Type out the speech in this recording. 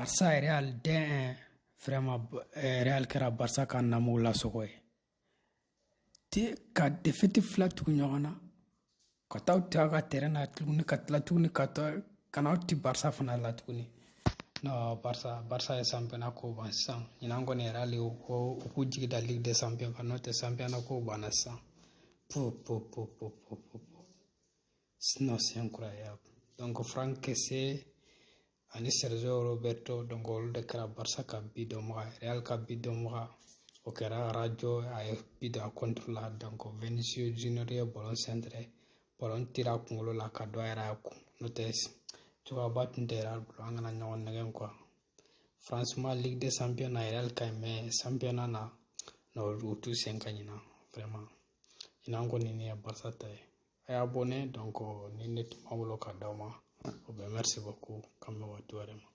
Barça Real 2-1. Vraiment, Real kɛra Barça ka namuw lasɔgɔ ye. Te ka défaite fila tugu ɲɔgɔn na, ka taa aw ka terrain na tuguni, ka tila tuguni ka taa ka n'aw ti Barça fana la tuguni. Non, Barça, Barça ye championnat ko ban sisan. Ɲinan kɔni, Real ko u k'u jigi da Ligue des Champions kan, n'o tɛ championnat ko banna sisan. Po po po po po po po, non, c'est incroyable. Donc Franck Kessié ani Sergio Roberto, donc olu de kɛra Barça ka bi dɔnbaga. Real ka bi dɔnbaga, o kɛra Araujo, a ye bi don a contre la. Donc Vinicius Junior ye ballon centré, ballon tira kunkolo la ka don a yɛrɛ kun, n'o tɛ cogoyaba tun tɛ Real bolo. An kana ɲɔgɔn nɛgɛn quoi. Franchement, Ligue des Champions na, Real ka ɲi, mais championnat na, non, u t'u sen ka ɲina. Vraiment, ɲinan kɔni, nin ye Barça ta ye. A y'a abonné. Donc ni ne tun b'an bolo ka d'aw ma, o bɛ. Merci beaucoup, k'an bɛ waati wɛrɛ ma.